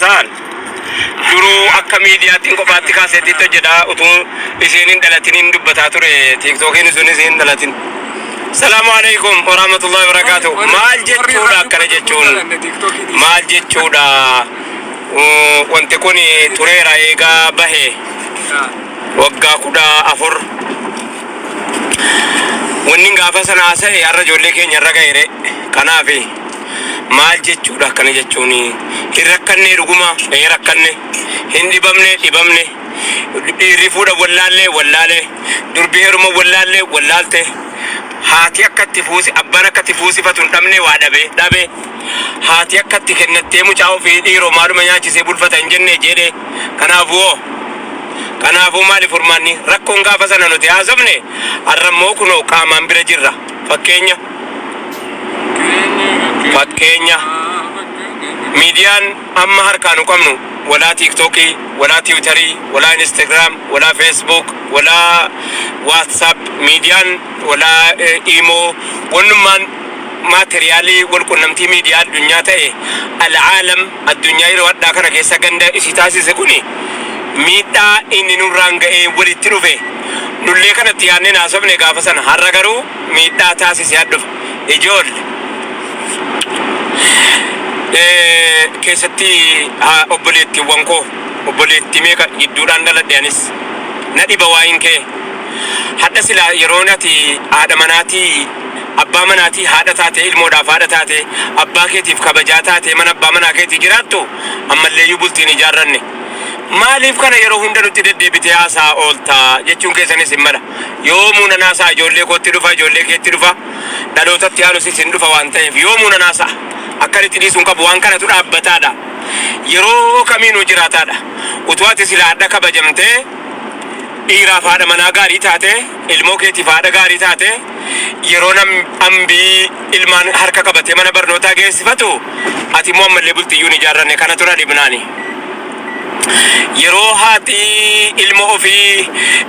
haasa'an duruu akka miidiyaattiin kophaatti kaaseettiitti hojjedha utuu isiin hin dhalatin hin dubbataa ture tiiktookiin sun isiin hin dhalatin. Salaamu alaikum warahmatullahi wabarakatuh. Maal jechuudha akkana jechuun? Maal jechuudha? Wanti kun tureera eegaa bahe waggaa 14. Wanni gaafa sana haasa'e har'a ijoollee keenya irra ga'eere. Kanaaf maal jechuudha akkana jechuun? Hin rakkannee dhuguma, ee rakkanne, hin dhibamne, dhibamne, dhiirri fuudha wallaallee, wallaalee, durbi heeruma wallaallee, wallaalte, haati akka itti fuusi, abbaan akka itti fuusifatu hin dhabne, waa dhabe, dhabe, haati akka itti kennattee mucaa ofii dhiiroo maaluma nyaachisee bulfata hin jenne jedhe. Kanaafuu hoo? Kanaafuu maali furmaanni? Rakkoon gaafa sana nuti haasofne har'a immoo kunoo qaamaan bira jirra. Fakkeenya fakkeenya miidiyaan amma harkaa nu qabnu walaa tiiktookii, walaa tiwutarii, walaa instagiraam, walaa feesbuuk, walaa waatsaap, miidiyaan walaa iimoo, wannummaan maateriyaalii walqunnamtii miidiyaa addunyaa ta'e al'aalam addunyaa yeroo hadhaa kana keessa ganda isii taasise kuni miidhaa inni nurraan ga'ee walitti dhufe. Nullee kanatti yaadnee naasofne gaafa sana, har'a garuu miidhaa taasise hadhufe. Ijoolle keessatti obboleettiiwwan koo, obboleettii meeqa gidduudhaan dhaladhe, anis na dhiba waa'in kee. Hadha silaa yeroon ati haadha manaatii, abbaa manaatii haadha taatee, ilmoodhaaf haadha taatee, abbaa keetiif kabajaa taatee mana abbaa manaa keetii jiraattu, ammalleeyyuu bultiin ijaarranne. Maaliif kana yeroo hunda nutti deddeebitee haasaa oolta jechuun keessanis hin mala. Yoomuu nan haasa'a, ijoollee kootti dhufa, ijoollee keetti dhufa, dhalootatti aanus isin dhufa waan ta'eef yoomuu nan haasa'a. Akkan itti dhiisuu hin qabu, waan kanatu dhaabbataadha. Yeroo kamiinuu jiraataadha. Utuu ati silaa hadha kabajamtee dhiiraaf haadha manaa gaarii taate, ilmoo keetiif haadha gaarii taate, yeroo nam ambii ilmaan harka qabatee mana barnootaa geessifatu, ati immoo ammallee bultiyyuu hin ijaarranne, kanatu na dhibnaani. Yeroo haati ilma ofii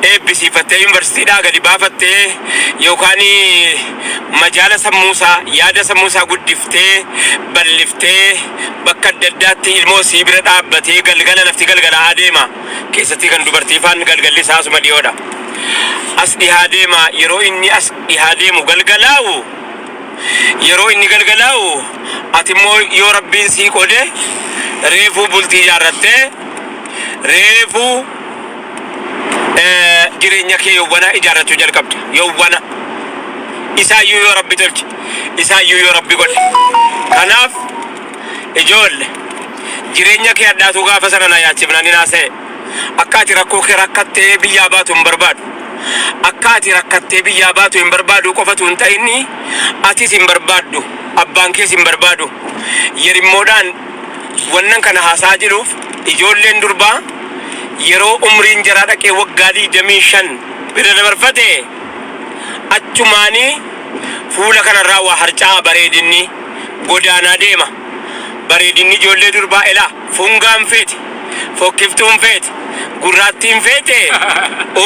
eebbisiifattee yuunivarsiitiidhaa gadi baafattee yookaan majaala sammuusaa, yaada sammuusaa guddiftee bal'iftee bakka adda addaatti ilmoo sii bira dhaabbatee galgala lafti galgalaa adeema. Keessatti kan dubartii faan galgalli isaa asuma dhiyoodha. As dhihaa deema, yeroo inni as dhihaa deemu galgalaa'u, yeroo inni galgalaa'u ati immoo yoo rabbiin sii qode reefuu bultii ijaarrattee reefuu jireenya kee yowwana ijaarrachuu jalqabda. Yowwana isaayyuu yoo rabbi tolche, isaayyuu yoo rabbi godhe. Kanaaf ijoolle, jireenya kee hadhaatuu gaafa sana na yaachifnaan hin haasa'e. Akka ati rakkoo kee rakkattee biyyaa baatu hin barbaadu. Akka ati rakkattee biyyaa baatu hin barbaadu qofatu hin ta'inni, atis hin barbaaddu, abbaan kees hin barbaadu. Yerimmoodhaan wannan kana haasa'aa jiruuf, ijoolleen durbaa yeroo umriin jaraa dhaqee waggaa 25 bira dabarfate achumaanii fuula kanarraa waa harca'a, bareedinni godaanaa deema. Bareedinni ijoollee durbaa elaa fungaan feete, fokkiftuun feete, gurraattiin feete,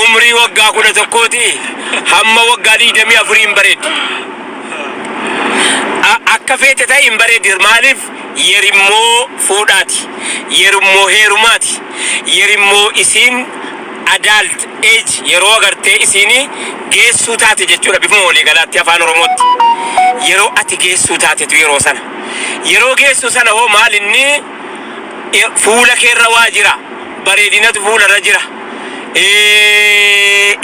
umrii waggaa 11ti hamma waggaa 24 hin bareeddi. Akka feete ta'e hin bareeddi. Maaliif? Yerimmoo fuudhaati. Yerimmoo heerumaati. Yerimmoo isiin adult age yeroo agartee isiin geessuu taate jechuudha bifuma waliigalaatti afaan Oromootti. Yeroo ati geessuu taatetu yeroo sana. Yeroo geessu sana hoo maal inni fuula keerra waa jira. Bareedinatu fuularra jira.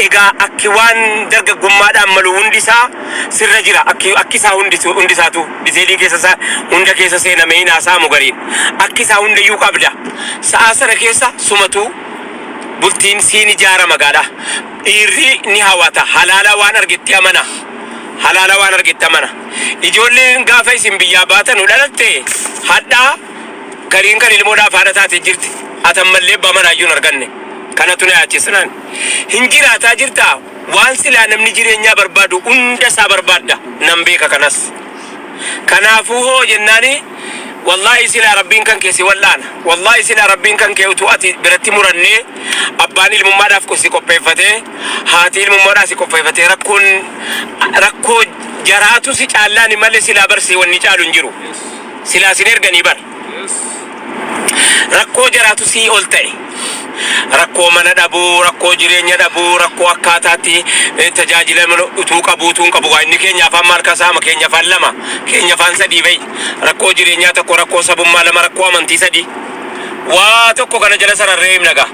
Egaa akki waan dargaggummaadhaan malu hundi isaa sirra jira. Akki akki isaa hundi hundi isaatu diteelii keessa isaa hunda keessa seenamee hin haasa'amu gariin. Akki isaa hundayyuu qabda. Sa'aa sana keessa sumatu bultiin siin ijaarama gaadha. Dhiirri ni hawata. Halaala waan argetti amana. Halaala waan argetti amana. Ijoolleen gaafa isin biyyaa baatanu dhalatte hadhaa gariin kan ilmoodhaaf haadha taate jirti. Ati ammallee abbaa manaayyuu hin arganne. Kanatu na yaachisnaan. Hin jiraataa jirta, waan silaa namni jireenyaa barbaadu hunda isaa barbaadda. Nan beeka kanas. Kanaafuu hoo jennaani, wallaahi silaa rabbiin kan kee si wal'aana. Wallaahi silaa rabbiin kan kee utuu ati biratti murannee, abbaan ilmummaadhaaf si qopheeffatee, haati ilmummaadhaaf si qopheeffatee, rakkoon rakkoo jaraatu si caallaani malee silaa barsii wanni caalu hin jiru. Silaa sin erganii bar. Rakkoo jaraatu sii ol ta'e. Rakkoo mana dhabuu, rakkoo jireenya dhabuu, rakkoo akkaataatti tajaajila utuu qabuu utuu hin qabu. Waa inni keenya afaan maal kasaama keenya afaan lama, keenya afaan sadii ba'i. Rakkoo jireenyaa tokko, rakkoo sabummaa lama, rakkoo amantii sadii. Waa tokko kana jala sararree himna gaa.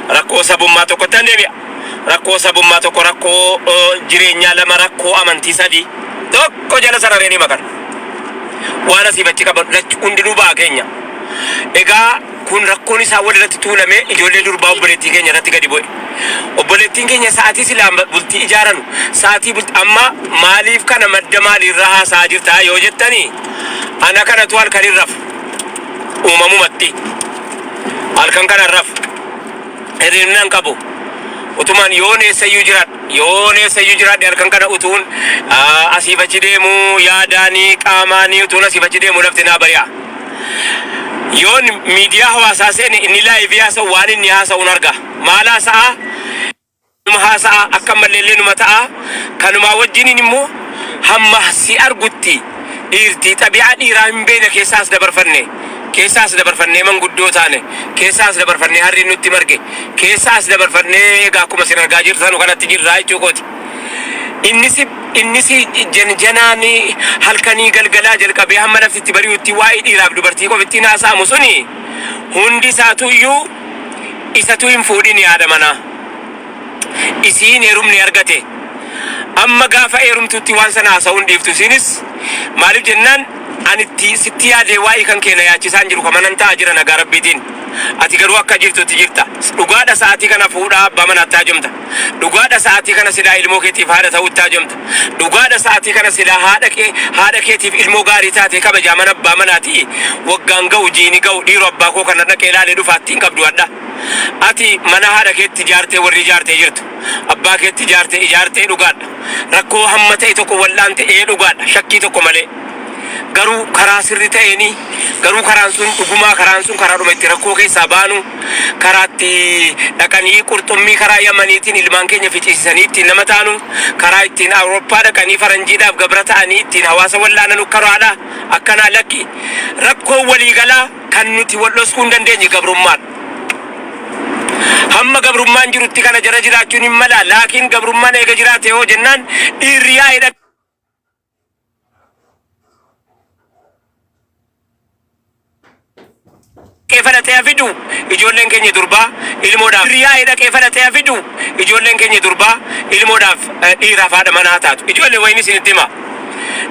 Rakkoo sabummaa tokko tan deebi'a. Rakkoo sabummaa tokko, rakkoo jireenyaa lama, rakkoo amantii sadii. Tokko jala sarareen hima kana. Waan asiif achi qaban lachu hundinuu ba'a keenya. Egaa kun rakkoon isaa wal irratti tuulamee ijoollee durbaa obboleettii keenya irratti gadi bu'e. Obboleettiin keenya sa'aatii silaa bultii ijaaranu sa'aatii bultii amma maaliif kana madda maaliirraa haasa'aa jirta yoo jettanii ana kanatu halkan hin rafu uumamumatti halkan kana hin rafu hirribna hin qabu. Utumaan yoon eessayyuu jiraadhe yoon eessayyuu jiraadhe halkan kana utuun asiif achi deemu yaadaanii qaamaanii utuun asiif achi deemu lafti naa bari'a. Yoon miidiyaa hawaasaa seene inni laayivii haasa'u waan inni haasa'uun arga. Maal haasa'a? Numa haasa'a akka malleellee numa ta'a. Kanumaa wajjiniin immoo hamma si argutti dhiirti xabi'aa dhiiraa hin beekne keessa as dabarfanne. Keessa as dabarfannee manguddoo taane. Keessa as dabarfannee harriin nutti marge. Keessa as dabarfannee egaa akkuma isin argaa jirtanu kanatti jirraa jechuu kooti. Innisi innisi janjanaan halkanii galgalaa jalqabee hamma lafti itti bari'utti waa'ee dhiiraaf dubartii qofittiin haasa'amu suni hundi isaatu iyyuu isatu hin fuudhin haadha manaa. Isiin heerumne argate. Amma gaafa heerumtutti waan sana haasa'uu hin dhiiftu isiinis maaliif jennaan ani itti sitti yaadee waa'ee kan kee na yaachisaa hin jiru ka manan ta'a jira nagaa rabbiitiin. Ati garuu akka jirtutti jirta. Dhugaadha sa'aatii kana fuudhaa abbaa manaatti haajomta. Dhugaadha sa'aatii kana silaa ilmoo keetiif haadha ta'utti haajomta. Dhugaadha sa'aatii kana silaa haadha kee haadha keetiif ilmoo gaarii taatee kabajaa mana abbaa manaatii waggaan ga'u jiini ga'u dhiiro abbaa koo kana dhaqee ilaalee dhufaattii hin qabdu hadha. Ati mana haadha keetti ijaartee warri ijaartee jirtu. Abbaa keetti ijaartee ijaartee dhugaadha. Rakkoo hamma ta'e tokko wal'aante ee dhugaadha shakkii tokko malee. Garuu karaa sirri ta'eeni garuu karaan sun dhugumaa karaan sun karaadhuma itti rakkoo keessaa baanu karaa itti dhaqanii qurxummii karaa Yamaniitiin ilmaan keenya ficiisisanii ittiin nama taanu karaa ittiin Awurooppaa dhaqanii faranjiidhaaf gabra ta'anii ittiin hawaasa wal'aananu karaadha akkanaa lakki rakkoo waliigalaa kan nuti wal dhoskuu hin dandeenye gabrummaadha. Hamma gabrummaan jirutti kana jara jiraachuun hin mala laakiin gabrummaan eega jiraate hoo jennaan dhiirri yaa'ee dhaqee fadhatee haa fidu ijoolleen keenya durbaa ilmoodhaaf dhiirri yaa'ee dhaqee fadhatee haa fidu ijoolleen keenya durbaa ilmoodhaaf dhiiraaf haadha manaa taatu ijoollee wayiin isinitti hima.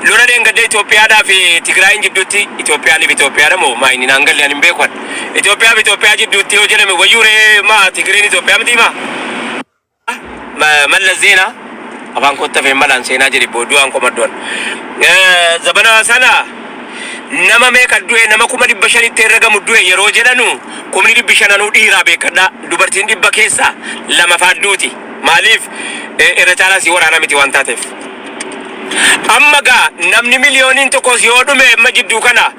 Lola dheengadda Itoophiyaadhaa fi Tigraayin jidduutti Itoophiyaaniif Itoophiyaadha moo maa inni naan galle ani hin beeku ani. Itoophiyaa fi Itoophiyaa jidduutti yoo jedhame wayyuu ree maa Tigreen Itoophiyaa miti maa? Mallas Zeenaa afaan kootti hafeen malaan seenaa jedhe du'aan komaddu'an. Zabana sana nama meeqa du'e nama 500,000tti herregamu du'e yeroo jedhanu kumni dhibbi shananuu dhiiraa beekadhaa dubartiin dhibba keessaa lama faadduuti maaliif irra caalaan sii waraanaa miti waan taateef. Amma gaa namni miliyooniin tokkos yoo dhume amma jidduu kana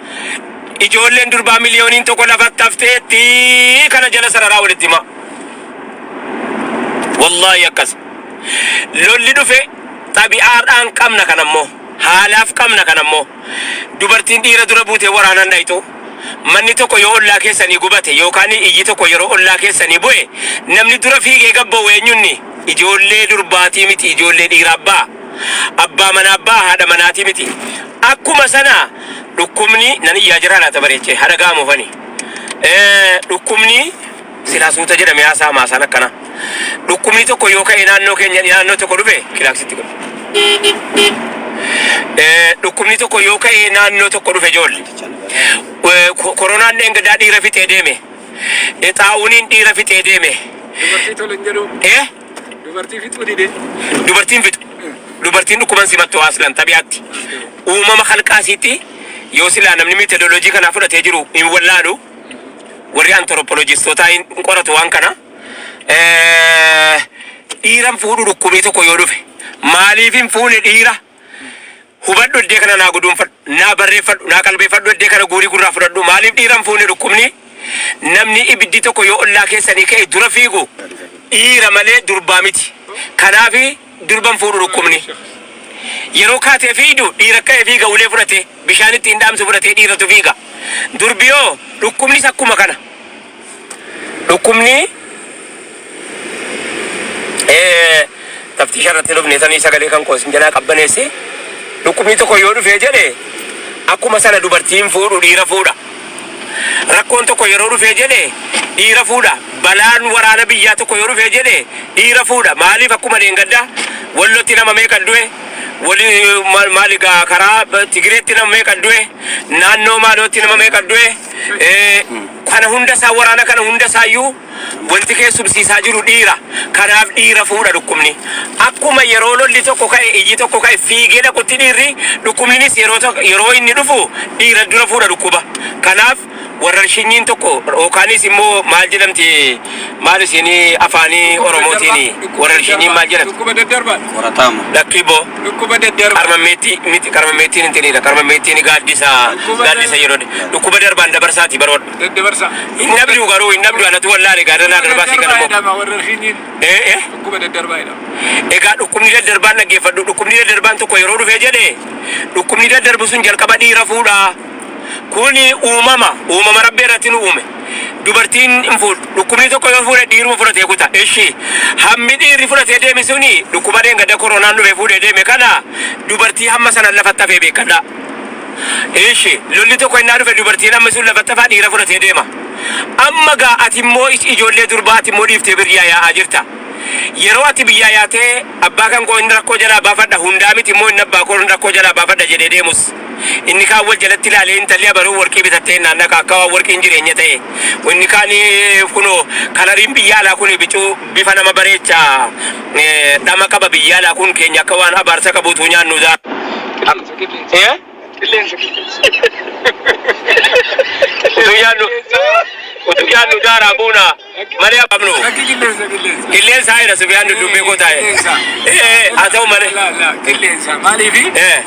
ijoolleen durbaa miliyooniin tokko lafatti hafteetti kana jala sararaa walitti himaa. Wallaahi akkas. Lolli dhufe xabi'aadhaan qabna kan ammoo haalaaf qabna kan ammoo dubartiin dhiira dura buutee waraanaan dhayxu manni tokko yoo ollaa keessanii gubate yookaan iyyi tokko yeroo ollaa keessanii bu'e namni dura fiigee gabba'u eenyunni Ijoollee durbaatii miti ijoollee dhiiraa abbaa. Abbaa manaa abbaa haadha manaatii miti. Akkuma sana dhukkubni nan iyyaa jira laata bareechee haadha gaamuufani. Dhukkubni silaa suuta jedhame haasaa maasaan akkana. Dhukkubni tokko yoo ka'e naannoo keenya naannoo tokko dhufe kilaaksitti godhe. Dhukkubni tokko yoo ka'e naannoo tokko dhufe ijoollee. Koronaan dheengaddaa dhiira fixee deeme. Xaa'uuniin dhiira fixee deeme. Dubartii tole hin jedhu. Eh? Dubartii fixuu dide. Dubartiin fixu. Dubartiin dhukkuban simattu aslan tabi'aatti. Uumama halqaasiitti yoo silaa namni meetodoloojii kanaa fudhatee jiru hin wallaalu. Warri anthropologistootaa hin qoratu waan kana. Dhiiran fuudhu dhukkubni tokko yoo dhufe. Maaliif hin fuune dhiira? Hubadhu eddee kana naa guduunfadhu, naa barreeffadhu, naa qalbeeffadhu eddee kana guurii gurraa fudhadhu. Maaliif dhiira hin fuune dhukkubni? Namni ibiddi tokko yoo ollaa keessanii ka'e dura fiigu dhiira malee durbaa miti. Kanaafi durba hin fuudhu dhukkubni. Yeroo kaatee fiigdu dhiira ka'ee fiiga ulee fudhatee bishaan ittiin dhaamsu fudhatee dhiiratu fiiga. Durbiyoo dhukkubnis akkuma kana. Dhukkubni taftiisha irratti dhufne sanii sagalee kan koo sin jalaa qabbaneesse. Dhukkubni tokko yoo dhufee jedhe akkuma sana dubartiin fuudhu dhiira fuudha. Rakkoon tokko yeroo dhufee jedhe dhiira fuudha. Balaan waraana biyyaa tokko yoo dhufee jedhe dhiira fuudha. Maaliif akkuma deengaddaa Wallotti nama meeqa du'e? Wali maali gaa karaa Tigireetti nama meeqa du'e? Naannoo maalootti nama meeqa du'e? Kana hunda isaa waraana kana hunda isaayyuu wanti keessumsiisaa jiru dhiira. Kanaaf dhiira fuudha dhukkubni. Akkuma yeroo lolli tokko ka'e iyyi tokko ka'e fiigee dhaqutti dhiirri dhukkubninis yeroo tokko yeroo inni dhufu dhiira dura fuudha dhukkuba. Kanaaf warrarshinyiin tokko yookaanis immoo maal jedhamti maal isin afaanii Oromootiin warrarshinyiin maal jedhamti? Dhukkuba daddarbaa. Qorataama. Lakkii boo. Dhukkuba daddarbaa. Qarmammeettii miti qarmammeettiin hin tiniidha. Qarmammeettiin gaaddisa gaaddisa yeroo dhukkuba darbaan dabarsaati baroodha. Daddabarsa. Hin dhabdu garuu hin dhabdu anatu wallaale gaadanaa darbaa sii Daddarbaa kana immoo. jedhama warrarshinyiin. Eh eh. Dhukkuba daddarbaa jedhama. Egaa dhukkubni daddarbaan dhaggeeffadhu dhukkubni daddarbaan tokko yeroo dhufee jedhe dhukkubni daddarbu sun jalqaba dhiira fuudha. Kuni uumama uumama rabbi irratti nu uume. Dubartiin hin fuudhu. Dhukkubni tokko yoo fuudhe dhiiruma fudhatee kuta. Ishi hammi dhiirri fudhatee deeme suni dhukkuba dheengadda koronaan dhufe fuudhee deeme kana dubartii hamma sana lafatti hafee beekadha. Ishi lolli tokko innaa dhufe dubartiin hammi sun lafatti hafaa dhiira fudhatee deema. Amma gaa ati immoo ijoollee durbaa ati immoo dhiiftee biyyaa yaa'aa jirta. Yeroo ati biyyaa yaatee abbaa kan koo inni rakkoo jalaa baafadha hundaa miti immoo inni abbaa koo rakkoo jalaa baafadha jedhee deemus. Inni kaan wal jalatti ilaalee intalli abaruu warqii bitattee naannaqa akka waan warqiin jireenya ta'e. Inni kaan kunoo kalariin biyya alaa kun bicuu bifa nama bareecha dhama qaba biyya alaa kun keenya akka waan abaarsa qabuutu nyaannu daa. Qilleensa qilleensa. Eh? Qilleensa qilleensa. Utuu nyaannu utuu nyaannu daaraa buuna malee qabnu. Lakki qilleensa qilleensa. Qilleensa haayira Sufiyaan duddubbee koo taa'e. Qilleensa. Eh haa ta'u malee. La la qilleensa maaliifi Eh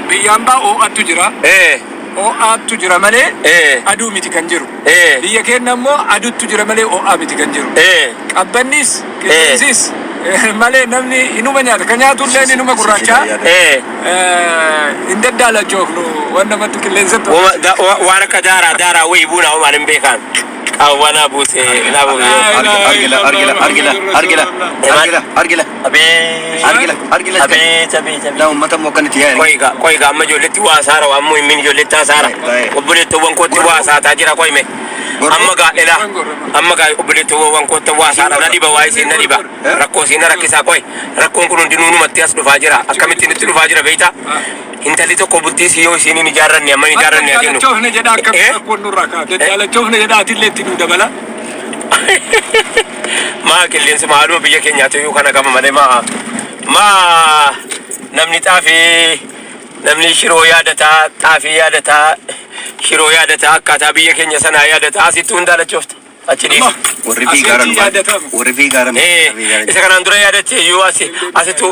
biyyaan baa ho'attu jira. eh Ho'aattu jira malee eh aduu miti kan jiru. eh Biyya keenya immoo aduutu jira malee ho'aa miti kan jiru. eh Qabbannis qilleensis malee namni inuma nyaata. Kan nyaatu illee inuma gurraacha. eh Hin daddaalachoofnu waan namatti qilleensatti. Waan akka daaraa daaraa wayii buuna homaan hin beekan. Qaawwaa naa buuse naa buuse. Argila argila argila argila argila argila Abee argila argila. abee abee abee. La uummata immoo akkanatti yaa'e. Qoyiga qoyiga amma ijoolletti waa saara waan muhimmiin ijoolletti haasaara. Obboleettowwan kootti waa saataa jira qoyime. Amma gaa dhelaa amma gaa obboleettowwan kootti waa saara na dhiba waa isiin na dhiba. Rakkoo isiin na rakkisaa qoy. Rakkoon kun hundinuu numatti as dhufaa jira. Akkamitti nutti dhufaa jira beektaa? Intalli tokko bultii isii yoo isiin hin ijaarranne amma hin ijaarranne haa jennu. Daddaalachoofne jedha akka Eh? rakkoon nurraa ka'a. Daddaalachoofne jedha atillee itti nu dabala. Maa qilleensi maaluma biyya keenyaatu iyyuu kana qaba malee maa maa namni xaafii namni shiroo yaadataa xaafii yaadataa shiroo yaadataa akkaataa biyya keenya sanaa yaadataa asittuu hin daalachoofte achi dhiisi. Warri fi gaaran Asitti yaadatama. warri fi gaaran. Isa kanaan dura yaadatte iyyuu asi asitti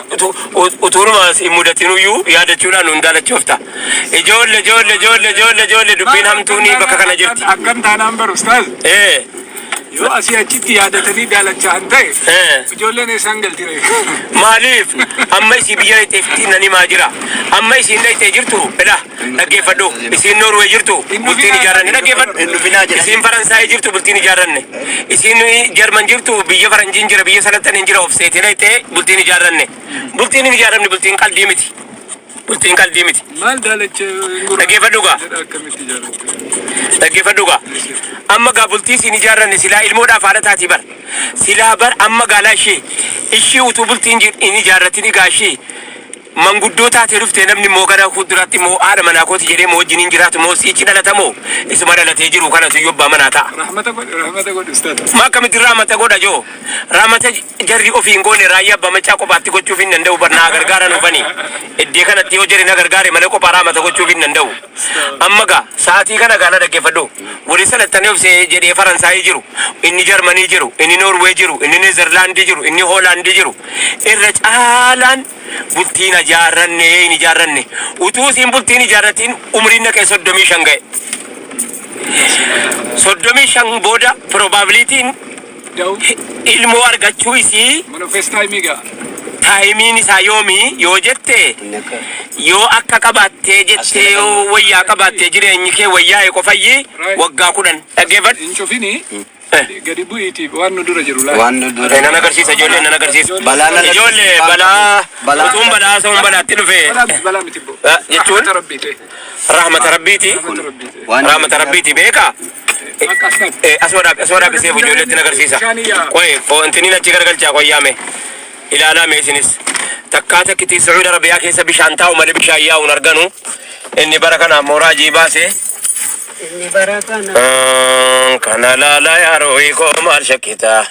utuunuma hin mudatin iyyuu yaadachuudhaan nu hin daalachoofta. Ijoollee ijoollee ijoollee ijoollee ijoollee dubbiin hamtuun bakka kana jirti. Akkam taanaan baru ustaaz. Eh Yoo asii achitti yaadatanii daalachaan ta'e eh. ijoolleen eessaan galti ree? Maaliif amma isii biyya dhaqxeefti nan himaa jira. Amma isiin dhaqxee jirtu edha dhaggeeffadhu. Isiin Noorwee jirtu bultiin ijaarranne dhaggeeffadhu. Hin dhufinaa jedhan. Isiin Faransaayii jirtu bultiin ijaarranne. Isiin Jarman jirtu biyya Faranjiin jira biyya Salaxaniin jira of seetee dhaqxee bultiin ijaarranne. Bultiin hin ijaaramne bultiin qalbii miti. Bultiin qalbii miti. Maal daalacha hin gurra? Dhaggeeffadhu gaa. Jedha akkamitti ijaarratte? Dhaggeeffadhu gaa. Amma gaa bultii isiin ijaarranne silaa ilmoodhaaf haadha taatii bar. Silaa bar amma gaalaa ishee ishii utuu bultiin hin ijaarratin egaa ishee manguddoo taatee dhuftee namni immoo gara fuulduraatti immoo haadha manaa kooti jedhee moo wajjin hin jiraatu moo siichi dhalata moo isuma dhalatee jiru kanatu iyyuu abbaa manaa ta'a. Rahmata godhi rahmata godhi ustaaz. Ma akkamitti raamata godha joo raamata jarri ofii hin goone raayyaa abbaa macaa kophaatti gochuuf hin danda'u bar naa gargaaran dhufanii iddee kanatti yoo jarri na gargaare malee kophaa raamata gochuuf hin danda'u. Amma gaa sa'aatii kana gaa na dhaggeeffadhu warri salattanii of jedhee Faransaayii jiru inni Jarmanii jiru inni Noorwee jiru inni Neezerlaandii jiru inni Hoolaandii jiru irra caalaan bultiin ijaarranne hin ijaarranne utuu isiin bultiin ijaarratiin umriin naqee 35 ga'e. 35 booda probabilityin Da'u ilmoo argachuu isii mana FaceTime gaa. Timeiin isaa yoomii yoo jette, Inni akka yoo akka qabaattee jettee, yoo wayyaa qabaattee jireenyi kee wayyaa'e qofayyi, waggaa 10 dhaggeeffadhu. Hin cufini, gadi bu'iitii waan nu dura jiru laala. Waan nu dura. Nan agarsiisa, ijoollee, nan agarsiisa. Balaa nan Ijoollee, balaa Balaa. utuun balaa sa'uun balaatti dhufe. Balaa miti, balaa miti bo. Ah, jechuun? Rahmata Rabbii ta'e. Rahmata Rabbiiti. Rahmata Rabbii ta'e. Waan Rahmata Rabbiiti beekaa. Akka as dhaab. Asuma dhaabi, asuma dhaabi, seefu ijoolleetti agarsiisa. Qoy, intiniin achi garagalchaa qoyyaame. Ilaalaa mee isinis. Takkaa takkitii Sacuud Arabiyaa keessa bishaan taa'u malee bishaan yaa'uun arganu. Inni bara kana mooraa ajii baase. Inni bara kana. Kana laala yeroo koo maal shakkita?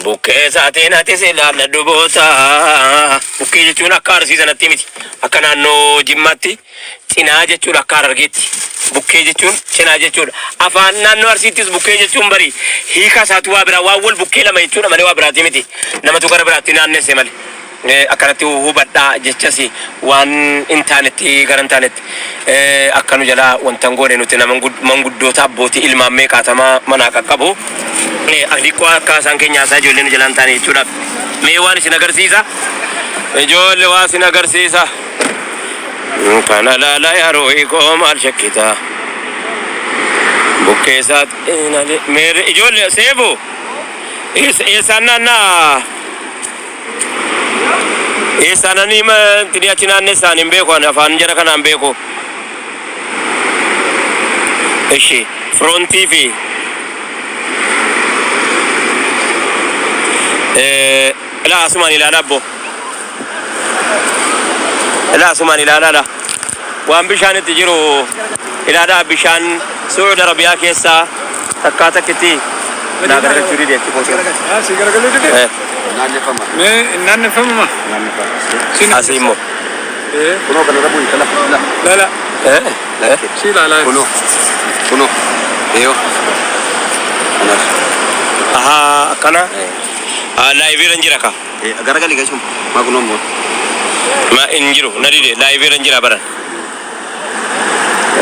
Bukkee isaatiin atis ilaalla duboota. Bukkee jechuun akka Arsii sanatti miti. Akka naannoo Jimmaatti cinaa jechuudha, akka Harargeetti. Bukkee jechuun cinaa jechuudha. Afaan naannoo Arsiittis bukkee jechuun bari hiika isaatu waa biraa, waan wal bukkee lama jechuudha malee waa biraati miti. Namatu gara biraatti naannesse malee. Akkanatti hubadhaa jechas waan hin taanetti gara hin taanetti. Akka nu jalaa wanta hin goone, nuti nama manguddoota abbootii ilmaan meeqaatamaa manaa qaqqabu. Xiqqoo akka isaan keenya haasaa ijoollee nu jalaa hin taane jechuudhaaf. Mee waan isin agarsiisa. Ijoollee, waa isin agarsiisa. Kana laala yeroo koo maal shakkita? Bukkee isaatti meerre ijoollee, seefu eessaan naannaa? Eessaan ani intini achi naanneessaan hin beeku, ani afaan jara kanaan beeku. Ishi frontii fi ilaa asumaan ilaalaa abbo. Ilaa asumaan ilaalaadha. Waan bishaan itti jiru ilaalaa, bishaan Su'uud Arabiyaa keessaa takkaa takkitti naa garagalchuu dide achi kootu. Ah, si garagaluu dide? Eh, Naanneffama. Mee hin naanneffamuma? Naanneffama. Asii immoo. Eh, Kunoo kanarra bu'i kala. La. lala. Eh, Lakke. Si ilaalaa. Kunoo. Kunoo. Eeyoo. Kanarra. Ahaa, akkana. Eh. Ah, live irra hin jira ka. Eh, garagali gasuma. Maa kunoo immoo. Ma hin jiru, na dide, live irra hin jira baran.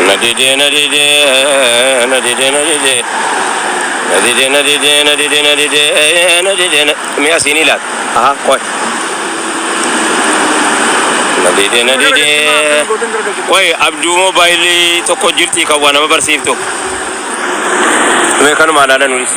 Na dide, na dide, na dide, na dide. Na dide, na dide, na dide, na dide, na dide. Mee asiin ilaal. Ahaa, qoy. Na dide, na dide. Qoy, Abduu moobaayilii tokko jirti kan waa nama barsiiftu. Mee kanuma ilaalan nunis.